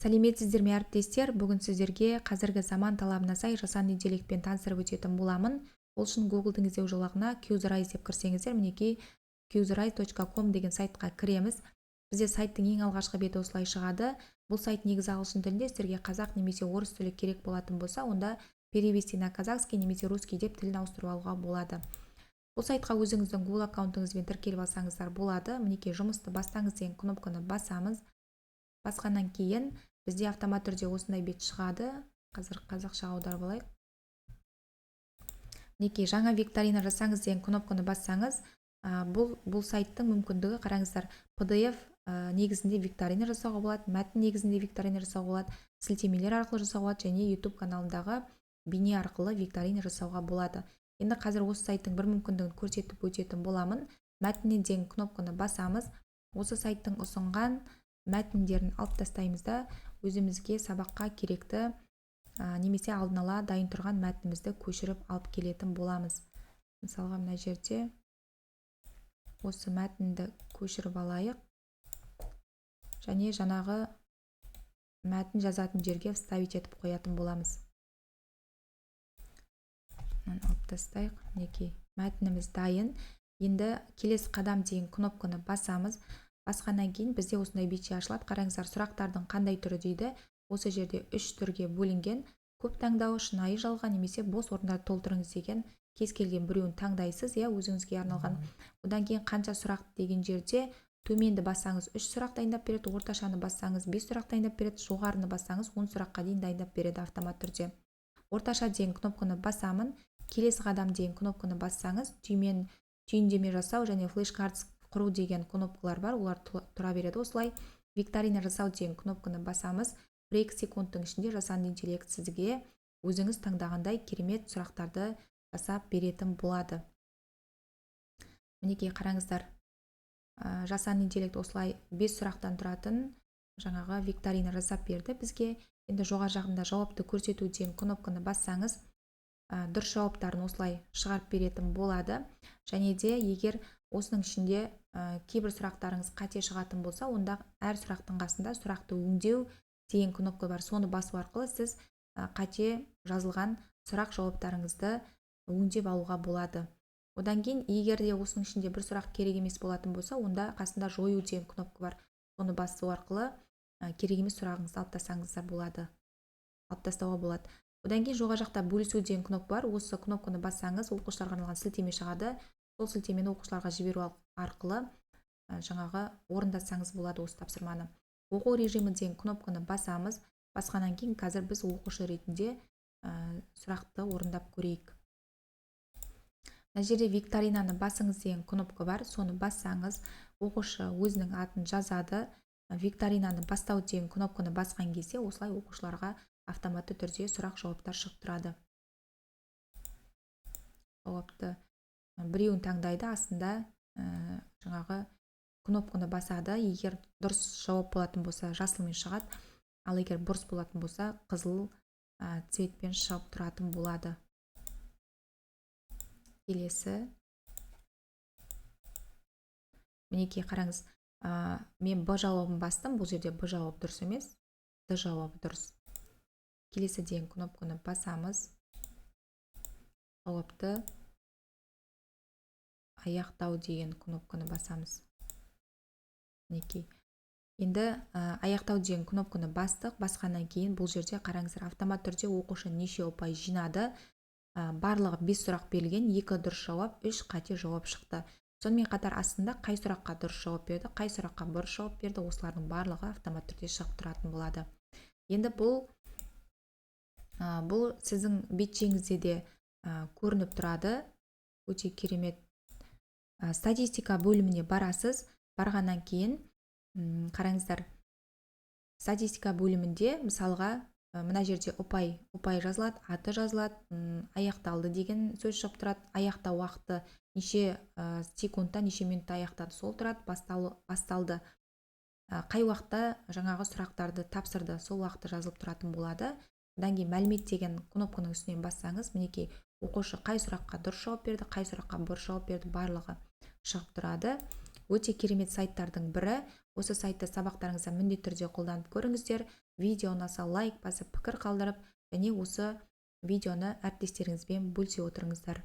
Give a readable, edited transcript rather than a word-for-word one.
Сәлеметсіздер ме, әріптестер! Бүгін сіздерге қазіргі заман талабына сай жасанды интеллектпен таныстырып өтетін боламын. Ол үшін Google'дың іздеу жолағына Quizrise деп кірсеңіздер, мінекей, quizrise.com деген сайтқа кіреміз. Бізде сайттың ең алғашқы беті осылай шығады. Бұл сайт негізі ағылшын тілінде. Сіздерге қазақ немесе орыс тілі керек болатын болса, онда «перевести на казахский» немесе «русский» деп тілін ауыстырып алуға болады. Бұл сайтқа өзіңіздің Google аккаунтыңызбен тіркеліп алсаңыздар болады. Мінекей, «Жұмысты бастаңыз» деген кнопканы басамыз. Басқаннан кейін бізде автомат түрде осындай бет шығады. Қазір қазақшаға аударып алайық. Мінекей, «Жаңа викторина жасаңыз» деген кнопканы бассаңыз, бұл сайттың мүмкіндігі, қараңыздар, PDF негізінде викторина жасауға болады, мәтін негізінде викторина жасауға болады, сілтемелер арқылы жасауға болады және YouTube каналындағы бейне арқылы викторина жасауға болады. Енді қазір осы сайттың бір мүмкіндігін көрсетіп өтетін боламын. «Мәтіннен» деген кнопканы басамыз. Осы сайттың ұсынған мәтіндерін алып тастаймыз да, өзімізге сабаққа керекті немесе алдын ала дайын тұрған мәтінімізді көшіріп алып келетін боламыз. Мысалға, мына жерде осы мәтінді көшіріп алайық және жаңағы мәтін жазатын жерге вставить етіп қоятын боламыз. Мынаны алып тастайық. Мінекей, мәтініміз дайын. Енді «Келесі қадам» деген кнопканы басамыз. Басқаннан кейін бізде осындай бетше ашылады. Қараңыздар, «Сұрақтардың қандай түрі?» дейді. Осы жерде үш түрге бөлінген: көп таңдау, шынайы жалған немесе бос орындарды толтырыңыз деген. Кез келген біреуін таңдайсыз, иә, өзіңізге арналған. Одан кейін «Қанша сұрақ?» деген жерде төменді бассаңыз, үш сұрақ дайындап береді, орташаны бассаңыз, бес сұрақ дайындап береді, жоғарыны бассаңыз, 10 сұраққа дейін дайындап береді автомат түрде. «Орташа» деген кнопканы басамын. «Келесі қадам» деген кнопканы бассаңыз, түймен түйіндеме жасау және флеш-карт құру деген кнопкалар бар, олар тұра береді осылай. «Викторина жасау» деген кнопканы басамыз. 1-2 секундтың ішінде жасанды интеллект сізге өзіңіз таңдағандай керемет сұрақтарды жасап беретін болады. Мінекей, қараңыздар, жасанды интеллект осылай бес сұрақтан тұратын жаңағы викторина жасап берді бізге. Енді жоғары жағында «Жауапты көрсету» деген кнопканы бассаңыз, дұрыс жауаптарын осылай шығарып беретін болады. Және де егер осының ішінде кейбір сұрақтарыңыз қате шығатын болса, онда әр сұрақтың қасында «Сұрақты өңдеу» деген кнопка бар. Соны басу арқылы сіз қате жазылған сұрақ жауаптарыңызды өңдеп алуға болады. Одан кейін, егер де осының ішінде бір сұрақ керек емес болатын болса, онда қасында «Жою» деген кнопка бар. Соны басу арқылы керек емес сұрағыңызды алып тастасаңыздар болады, алып тастауға болады. Одан кейін жоғары жақта «Бөлісу» деген кнопка бар. Осы кнопканы бассаңыз, оқушыларға арналған сілтеме шығады. Сол сілтемені оқушыларға жіберу арқылы жаңағы орындатсаңыз болады осы тапсырманы. «Оқу режимі» деген кнопканы басамыз. Басқаннан кейін қазір біз оқушы ретінде сұрақты орындап көрейік. Мына жерде «Викторинаны басыңыз» деген кнопка бар. Соны бассаңыз, оқушы өзінің атын жазады. «Викторинаны бастау» деген кнопканы басқан кезде осылай оқушыларға автоматты түрде сұрақ жауаптар шығып тұрады. Жауапты біреуін таңдайды, астында жаңағы кнопканы басады. Егер дұрыс жауап болатын болса, жасылмен шығады, ал егер бұрыс болатын болса, қызыл цветпен шығып тұратын болады. Келесі. Мінекей, қараңыз, мен Б жауабын бастым. Бұл жерде Б жауабы дұрыс емес, Д жауабы дұрыс. «Келесі» деген кнопканы басамыз. «Жауапты аяқтау» деген кнопканы басамыз. Мінекей, енді «Аяқтау» деген кнопканы бастық. Басқаннан кейін бұл жерде, қараңыздар, автомат түрде оқушы неше ұпай жинады? Барлығы бес сұрақ берілген, екі дұрыс жауап, үш қате жауап шықты. Сонымен қатар астында қай сұраққа дұрыс жауап берді, қай сұраққа бұрыс жауап берді, осылардың барлығы автомат түрде шығып тұратын болады. Енді бұл сіздің бетшеңізде де көрініп тұрады. Өте керемет. Статистика бөліміне барасыз. Барғаннан кейін, қараңыздар, статистика бөлімінде, мысалға, мына жерде ұпай жазылады, аты жазылады, аяқталды деген сөз шығып тұрады, аяқтау уақыты неше секундта, неше минутта аяқтады, сол тұрады, басталды, қай уақытта жаңағы сұрақтарды тапсырды, сол уақыты жазылып тұратын болады. Одан кейін «Мәлімет» деген кнопканың үстінен бассаңыз, мінекей, оқушы қай сұраққа дұрыс жауап берді, қай сұраққа бұрыс жауап берді, барлығы шығып тұрады. Өте керемет сайттардың бірі. Осы сайтты сабақтарыңызда міндетті түрде қолданып көріңіздер. Видео ұнаса, лайк басып, пікір қалдырып және осы видеоны әріптестеріңізбен бөлісе отырыңыздар.